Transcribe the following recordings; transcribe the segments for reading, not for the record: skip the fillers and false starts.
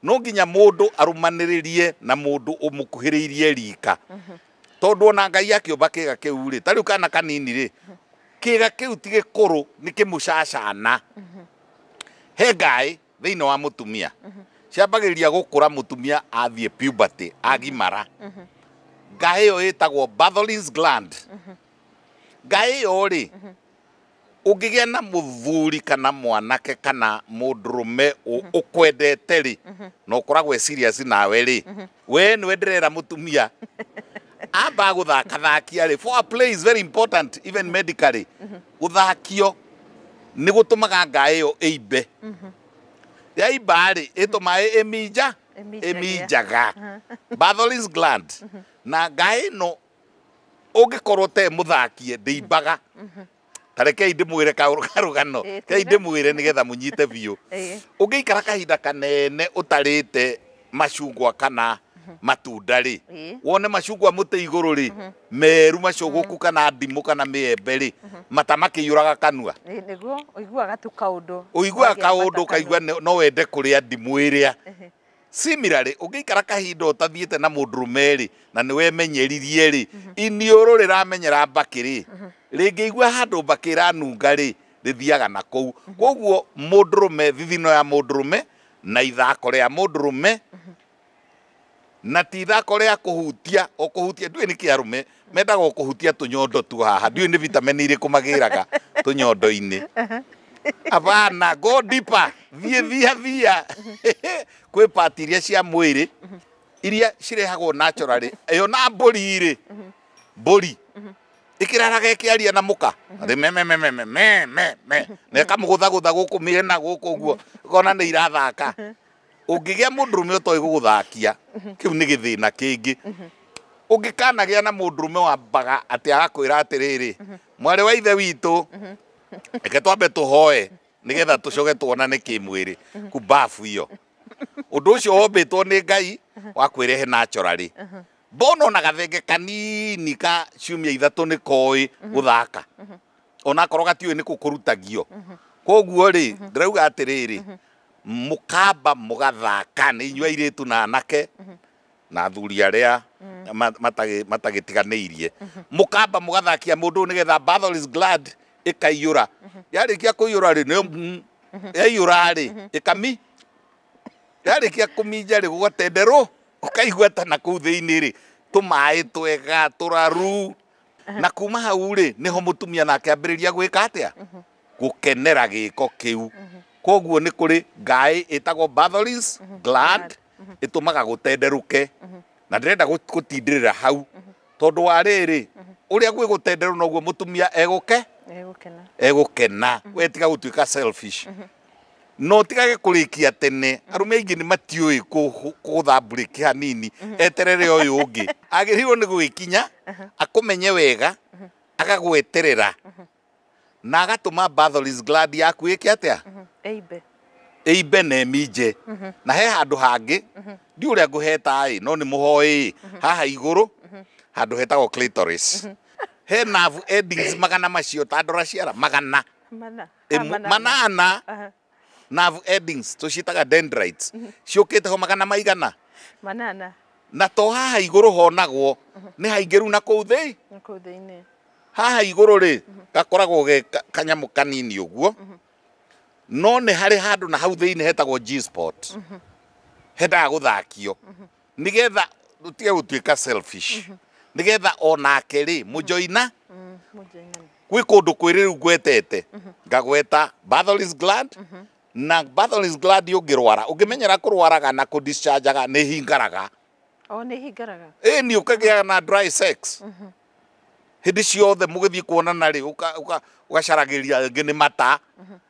No nginya mũndũ arũmanĩrĩrie na mũndũ ũmũkuhĩrĩirie rika, tondũ ona Ngai akĩũmba kĩga kĩu rĩ, ta rĩu kana kanini rĩ, kĩga kĩu ti gĩkũrũ, nĩ kĩmũcacana. He ngaĩ thĩinĩ wa mũtumia ciambagĩrĩria gũkũra mũtumia athiĩ puberty, agimara. Ngaĩ ĩyo ĩtagwo Bartholin's gland. Ngaĩ ĩyo rĩ, ũngĩgĩa na mũthuri kana mwanake kana mũndũrũme ũkwendete rĩ, na ũkoragwo e serious nawe rĩ, we nĩwe ndĩrera mũtumia amba gũthakathakia rĩ. Foreplay is very important, even medically. Gũthakio nĩ gũtũmaga ngaĩ ĩyo ĩimbe. Yaimba rĩ, ĩtũmaga ĩminja. Ĩminjagia. Ĩminjaga Bartholin's gland. Na ngaĩ ĩno ũngĩkorwo te mũthakie, ndĩimbaga. Ta rekei ndĩmwĩre karũgano. Rekei ndĩmwĩre nĩgetha mũnyite biũ. Ũngĩikara kahinda kanene ũtarĩte macungwa kana matunda rĩ, wone macungwa mũtĩ igũrũ rĩ, meru macũgũku, kana ndimũ kana mĩembe rĩ, mata makĩiyũraga kanua. Nĩguo ũiguaga tu kaũndũ. Ũiguaga Wagĩa kaũndũ. mata. Ũkaigua no wende kũrĩa ndimũ ĩrĩa. Similarly, ũngĩikara kahinda ũtathiĩte na mũndũrũme rĩ, na nĩ wemenyeririe rĩ, iniũrũ rĩramenyera mbakĩ rĩ, rĩngĩigua handũ mbakĩ ĩranunga rĩ, rĩthiaga na kũu. Koguo mũndũrũme, thithino ya mũndũrũme na ithako rĩa mũndũrũme, na ti ithako rĩa kũhutia o kũhutia. Ndiũĩ nĩkĩ arũme mendaga o kũhutia tũnyondo tu haha. Ndiũĩ nĩ vitamin irĩkũ magĩraga tũnyondo-inĩ. Abana, go deeper. Thiĩ thia thia kwĩ part iria cia mwĩrĩ iria cirehagwo naturally. Ĩyo na mbũri rĩ, mbũri ĩkĩraraga ĩkĩaria na mũka atĩ me me me me me me me me, na ĩkamũgũthagũtha gũkũ mĩena gũkũ ũguo, ũkona nĩ irathaka. Ũngĩgĩa mũndũrũme ũtoĩ gũgũthakia, kĩu nĩ gĩthĩna kĩngĩ. Ũngĩkanagĩa na mũndũrũme wambaga atĩ agakwĩra atĩrĩrĩ, "Mwarĩ wa ithe witũ, reke twambe tũhoe nĩgetha tũcoke tuonane kĩmwĩrĩ," kumbabu iyo. Ũndũ ũcio wombĩtwo nĩ Ngai wa kwĩrehe naturally. Mbona ona gathenge kanini ka ciumia 3 nĩ koĩ gũthaka, onakorwo gatiũĩ nĩ kũ kũrutagio. Koguo rĩ, ndĩrauga atĩrĩrĩ, mũkamba mũgathaka nĩ inyuĩ airĩtu na anake na athuri arĩa matagĩtiganĩirie, mũkamba mũgathakia mũndũ ũyũ nĩgetha Bartholin's gland ĩkaiyũra. Yarĩkia kũiyũra rĩ, nĩyo yaiyũra rĩ, ĩkami yarĩkia kũminja rĩ, gũgatenderwo, ũkaigua ta na kũu thĩinĩ rĩ, tũmaĩ twega tũraru. Na kuma hau rĩ, nĩho mũtumia nake ambĩrĩria gwĩka atĩa? Gũkenera gĩko kĩu. Koguo nĩ kũrĩ ngaĩ ĩtagwo Bartholin's gland ĩtũmaga gũtenderũke, na ndĩrenda gũtindĩrĩra hau tondũ wa rĩrĩ, ũrĩa gwĩ gũtenderũ noguo mũtumia egũke Egũkena. Egũkena. We tiga gũtuĩka selfish, no tigage kũrĩkia tene. Arũme aingĩ nĩ matiũĩ kũgũtha mburĩki hanini eterere ũyũ ũngĩ. Agĩrĩirwo nĩ gwĩkinya akũmenye wega, agagweterera na agatũma Bartholin's gland yaku ĩke atĩa? Ĩimbe. Ĩimbe na ĩminje. Na he handũ hangĩ ndi ũrĩa ngũheta ĩ, no nĩ mũhoĩ haha igũrũ handũ hetagwo clitoris, he nerve endings magana macio ta ndora ciara magana Mana. 8 nerve endings tũciĩtaga dendrites, ciũkĩte ho magana maigana? 8. Na to haha igũrũ honagwo, nĩ haingĩru na kũu thĩ. Na kũu thĩinĩ. Haha igũrũ rĩ, gakoragwo ge kanyamũ kanini ũguo, no nĩ harĩ handũ na hau thĩinĩ hetagwo G spot hendaga gũthakio nĩgetha ũtige gũtuĩka selfish, nĩgetha onake rĩ mũjoina. Mũjoinane. Gwĩ kũndũ kwĩrĩ rĩu ngwetete, ngagweta Bartholin's gland. Na Bartholin's gland ũngĩrwara, ũngĩmenyera kũrwaraga na kũdischargeaga, nĩ hingaraga. O nĩ hingaraga. Ĩ ni ũkagĩa na dry sex hĩndĩ ciothe mũgĩthiĩ kuonana rĩ, ũgacaragĩria rĩngĩ nĩ mata,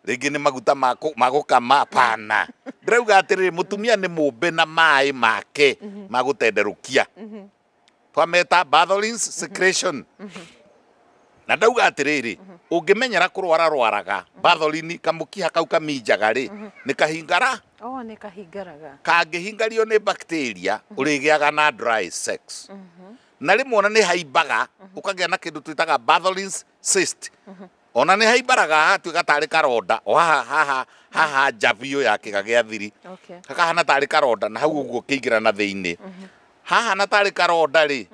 rĩngĩ nĩ maguta ma gũkama. Pana, ndĩrauga atĩrĩrĩ, mũtumia nĩ mũmbe na maĩ make ma gũtenderũkia, twameta Bartholin's secretion. Na ndauga atĩrĩrĩ, ũngĩmenyera kũrwara rwaraga Bartholin, kamũkiha kau kaminjaga rĩ, nĩ kahingara. O nĩ kahingaraga. Kangĩhingario nĩ bacteria, ũrĩgĩaga na dry sex. Na rĩmwe ona nĩ haimbaga, ũkagĩa na kĩndũ twĩtaga Bartholin's cyst. Ona nĩ haimbaraga, hagatuĩka tarĩ karonda o haha haha. Haha nja biũ ya kĩga gĩa thiri. Hakahana tarĩ karonda na hau ũguo kĩingĩra na thĩinĩ. Hahana tarĩ karonda rĩ,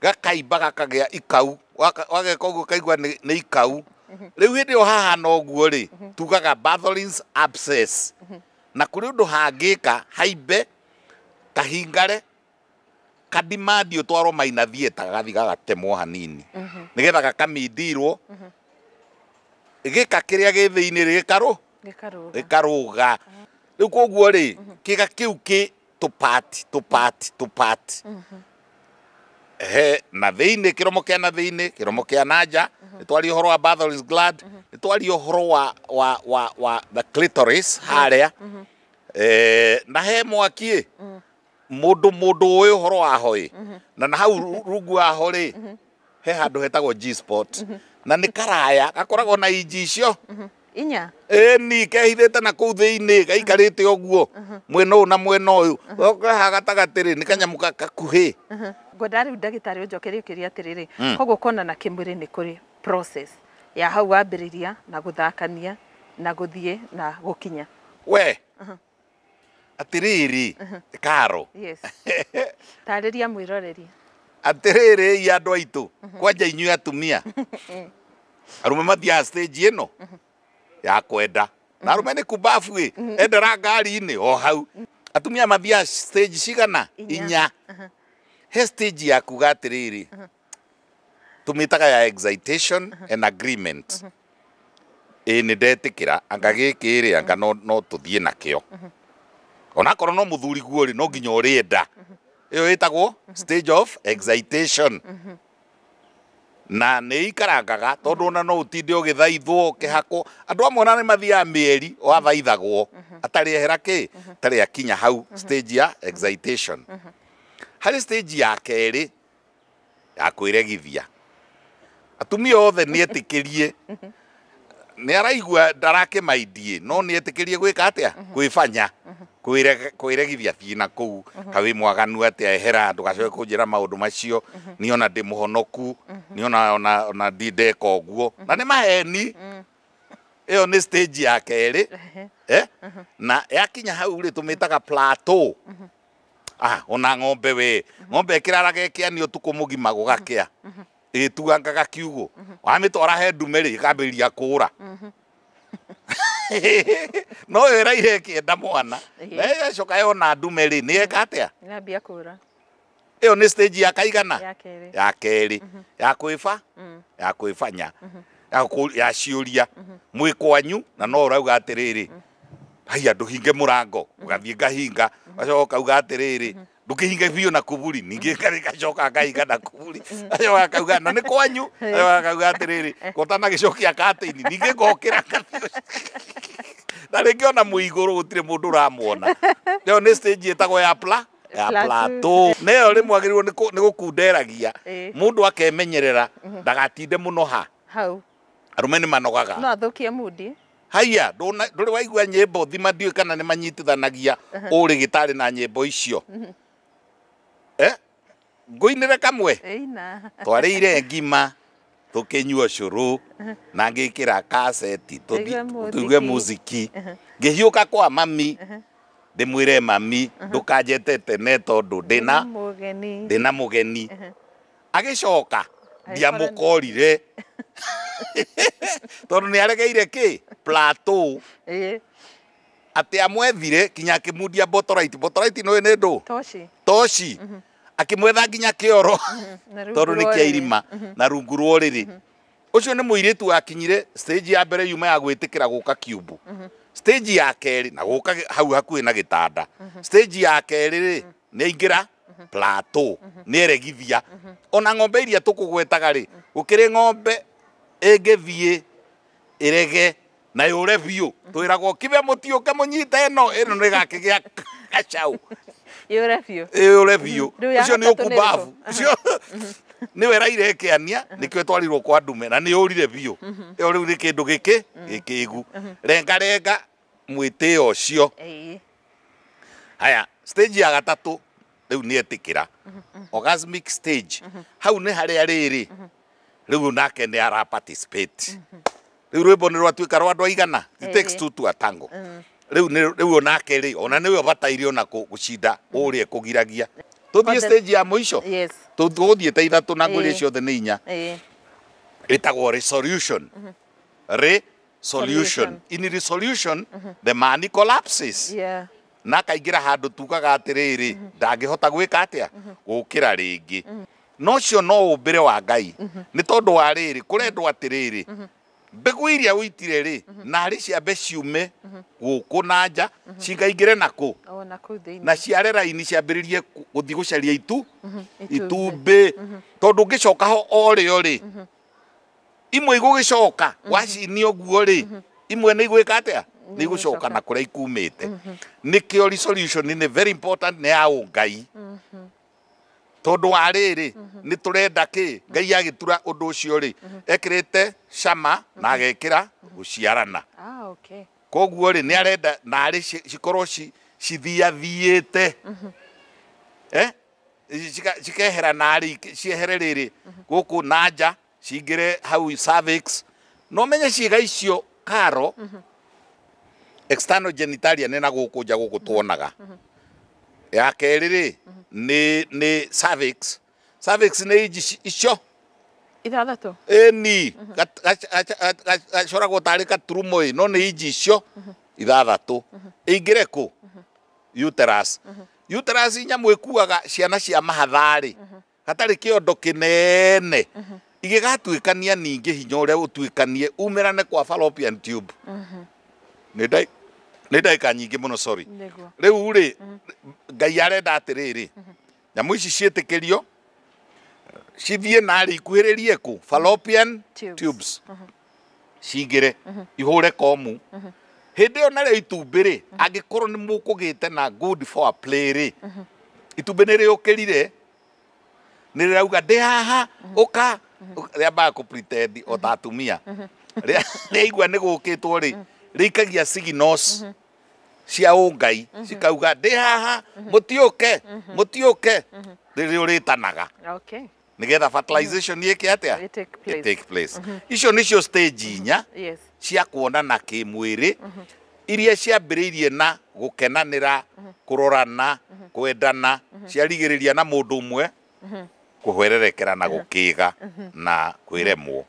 gakaimba gakagĩa ikau, wageka ũguo kaigua nĩ ikau. Rĩu hĩndĩ ĩyo hahana ũguo rĩ, tugaga Bartholin's abscess. Na kũrĩ ũndũ hangĩka haimbe kahingare kadimandi ũtwarwo maina theatre gagathiĩ gagatemwo hanini nĩgetha gakamindirwo gĩka kĩrĩa gĩ thĩinĩ rĩ gĩkarũga. Rĩu koguo rĩ, kĩga kĩu kĩ tũpati tũpati tũpati he na thĩinĩ, kĩromo kĩa na thĩinĩ, kĩromo kĩa na nja. Nĩ twaria ũhoro wa Bartholin's gland, nĩ twaria ũhoro wa the clitoris harĩa. Na he mwaki mũndũ ũĩ ũhoro waho ĩ, na hau rungu waho rĩ, he handũ hetagwo G spot, na nĩ karaya gakoragwo na inji icio inya ĩni kehithĩte na kũu thĩinĩ, gaikarĩte ũguo mwena ũyũ na mwena ũyũ, haha gatagatĩ rĩ nĩ kanyamũ gakuhĩ. Ngwenda rĩu ndagĩtarĩ ũnjokerie ũkĩria atĩrĩrĩ, koguo kuonana kĩmwĩrĩ nĩ kũrĩ process ya hau wambĩrĩria na gũthakania na gũthiĩ na gũkinya. We atĩrĩrĩ Karo. Yes. Tarĩria mwĩroreri. Atĩrĩrĩ i andũ aitũ, kwanja inyuĩ atumia, arũme mathiaga stage ĩno ya kwenda, na arũme nĩ kumbabu ĩ, endera ngari-inĩ o hau. Atumia mathiaga stage cigana? Inya. He stage ya kuga atĩrĩrĩ, tũmĩtaga ya excitation and agreement. Ĩ nĩ ndetĩkĩra anga gĩkĩ rĩ, anga no tũthiĩ nakĩo, onakorwo no mũthuri guo rĩ, no nginya ũrĩenda. Ĩyo ĩtagwo stage of excitation. Na nĩ ikarangaga tondũ ona no ũtinde ũgĩthaithwo ũkĩhakwo. Andũ amwe ona nĩ mathiaga mĩeri wathaithagwo atarĩ ehera kĩ, atarĩ akinya hau stage ya excitation. Harĩ stage ya kerĩ ya kwĩregithia, atumia othe nĩ etĩkĩrie, nĩ araigua ndarakĩmaindie, no nĩ etĩkĩrie gwĩka atĩa? Kwĩbanya, kwĩregithia thiĩ na kũu, ka wĩ mwaganu atĩa, ehera, ndũgacoke kũnjĩra maũndũ macio, niĩ ona ndĩ mũhonoku, niĩ ona ndindeka ũguo, na nĩ maheni. Ĩyo nĩ stage ya kerĩ. Na yakinya hau rĩ, tũmĩtaga plateau. Ona ng'ombe we, ng'ombe ĩkĩraraga ĩkĩania ũtukũ mũgima gũgakĩa, ĩgĩtuangaga kiugũ, wamĩtwara he ndume rĩ, ĩkambĩrĩria kũũra. No ĩyo ĩraire ĩkĩenda mwana, na ĩgacoka yona ndume rĩ, nĩ ĩka atĩa? Ĩrambia kũũra. Ĩyo nĩ stage ya kaigana? Ya kerĩ. Ya kerĩ. Ya kwĩba, ya kwĩbanya, ya ciũria mwĩ kwanyu, na no ũrauga atĩrĩrĩ, haiya ndũhinge mũrango, ũgathiĩ ngahinga, ũgacoka ũkauga atĩrĩrĩ, ndũkĩhinge biũ na kuburi, ningĩ ngacoka ngahinga na kuburi, gacoka kauga na nĩ kwanyu, gacoka kauga atĩrĩrĩ, kotanagĩcokia katĩini, ningĩ ngokĩra ngathiĩ. Na rĩngĩ ona mwĩ igũrũ gũtirĩ mũndũ ũramuona. Ĩyo nĩ stage ĩtagwo ya plateau. Na ĩyo rĩmwe agĩrĩirwo nĩ gũkunderagia mũndũ akemenyerera ndagatinde mũno ha hau. Arũme nĩ manogaga. No athũkie mudi. Haiya, ndũrĩ waigua nyĩmbo thima ndiũĩ kana nĩ manyitithanagia ũrĩ gĩtarĩ na nyĩmbo icio. Ngũinĩre kamwe. Ĩina. Twarĩire ngima tũkĩnyua cũrũ na ngĩkĩra kaseti tũigue muziki. Ngĩhiũka kwa mami ndĩmwĩre mami ndũkanjete tene tondũ ndĩna mũgeni. Agĩcoka ndiamũkorire tondũ nĩ aregeire kĩ plateau. Atĩ amwethire kinya akĩmundia botoraiti. Botoraiti nĩ nĩ ndũ? Toci. Toci. Akĩmwetha nginya kĩoro tondũ nĩ kĩa irima na rungu rwa ũrĩrĩ. Ũcio nĩ mũirĩtu wakinyire stage ya mbere yuma ya gwĩtĩkĩra gũka kiumbu. Stage ya kerĩ na gũka hau hakuhĩ na gĩtanda. Stage ya kerĩ rĩ, nĩ aingĩra plateau, nĩ eregithia. Ona ng'ombe iria tũkũgwetaga rĩ, gũkĩrĩ ng'ombe ĩngĩthiĩ ĩrege na yũre biũ, twĩragwo kibe mũtiũke mũnyite ĩno, ĩno nĩ ĩgakĩgĩa gacaũ. Yũre biũ. Yũre biũ. Ũcio nĩ ũkumbabu. Ũcio nĩwe ĩraire ĩkĩania, nĩkĩo ĩtwarirwo kwa ndume na nĩ yũrire biũ. Ĩyo rĩu nĩ kĩndũ gĩkĩ gĩkĩgu. Renga renga mwĩtĩo ũcio. Haya, stage ya gatatũ rĩu nĩ etĩkĩra. Orgasmic stage. Hau nĩ harĩa rĩrĩ, rĩu nake nĩ ara participate. Rĩu rwĩmbo nĩ rwatuĩka rwa andũ aigana. It takes two to a tango. Rĩu rĩu onake rĩ, ona nĩwe ũbataire ona gũcinda ũrĩa kũgiragia. Tũthiĩ stage ya mũico. Yes. Tũgũthiĩte ithatũ na ngwĩre ciothe nĩ inya. Ĩtagwo resolution. Resolution. In resolution, the money collapses. Yeah. Na akaingĩra handũ tugaga atĩrĩrĩ, ndangĩhota gwĩka atĩa, gũkĩra rĩngĩ. No cio no ũmbĩre wa Ngai. Nĩ tondũ wa rĩrĩ, kũrendwo atĩrĩrĩ, mbegũ iria ũitire rĩ, narĩ ciambe ciume gũkũ na nja, cingaingĩre nakũ. O na kũu thĩinĩ. Na ciare raini ciambĩrĩrie gũthiĩ gũcaria itumbĩ. Tondũ ũngĩcoka ho o rĩo rĩ, imwe igũgĩcoka wacinia ũguo rĩ, imwe nĩ igwĩka atĩa, nĩ igũcoka na kũrĩa ikumĩte. Nĩkĩo resolution nĩ very important, nĩ ya ũngai. Tondũ wa rĩrĩ, nĩ tũrenda kĩ, Ngai agĩtura ũndũ ũcio rĩ, ekĩrĩte cama na agekĩra gũciarana. Ah, okay. Koguo rĩ, nĩ arenda narĩ cikorwo cithiathiĩte. Cikehera narĩ, ciehere rĩrĩ gũkũ na nja, cingĩre hau cervix. No menye ciĩga icio karo, external genitalia nĩ na gũkũ nja gũkũ tuonaga. Ya kerĩ rĩ, nĩ cervix. Cervix nĩ inji icio ithathatũ. Ĩni gacoragwo tarĩ gaturumo ĩ, no nĩ inji icio ithathatũ. Ĩingĩre kũ? Uterus. Uterus nyamũ ĩkuaga ciana cia mahatharĩ, hatarĩ kĩondo kĩnene. Igĩgatuĩkania ningĩ hinya ũrĩa ũtuĩkanie umĩrane kwa fallopian tube. Nĩ ndagĩka nyingĩ mũno, sorry. Rĩu rĩ, Ngai arenda atĩrĩrĩ, nyamũ ici ciĩtĩkĩrio cithiĩ narĩ ikuhĩrĩrie kũ? Fallopian tubes. Cingĩre, ihũre komu. Hĩndĩ ĩyo narĩo itumbĩ rĩ, angĩkorwo nĩ mũkũgĩte na good for play rĩ, itumbĩ nĩ rĩũkĩrire, nĩ rĩrauga ndĩ haha, ũka, rĩambaga kũ pretend o ta atumia. Rĩaigua nĩ gũkĩtwo rĩ, rĩikagia signals cia ũngai, cikauga ndĩ haha, mũtiũke, mũtiũke, rĩrĩa ũrĩtanaga. Okay. Nĩgetha fertilization yĩke atĩa? It take place. It take place. Icio nĩcio stage inya Yes. cia kuonana kĩmwĩrĩ, iria ciambĩrĩirie na gũkenanĩra, kũrorana, kwendana, ciarigĩrĩria na mũndũ ũmwe kũhwererekera na gũkĩga na kwĩremwo.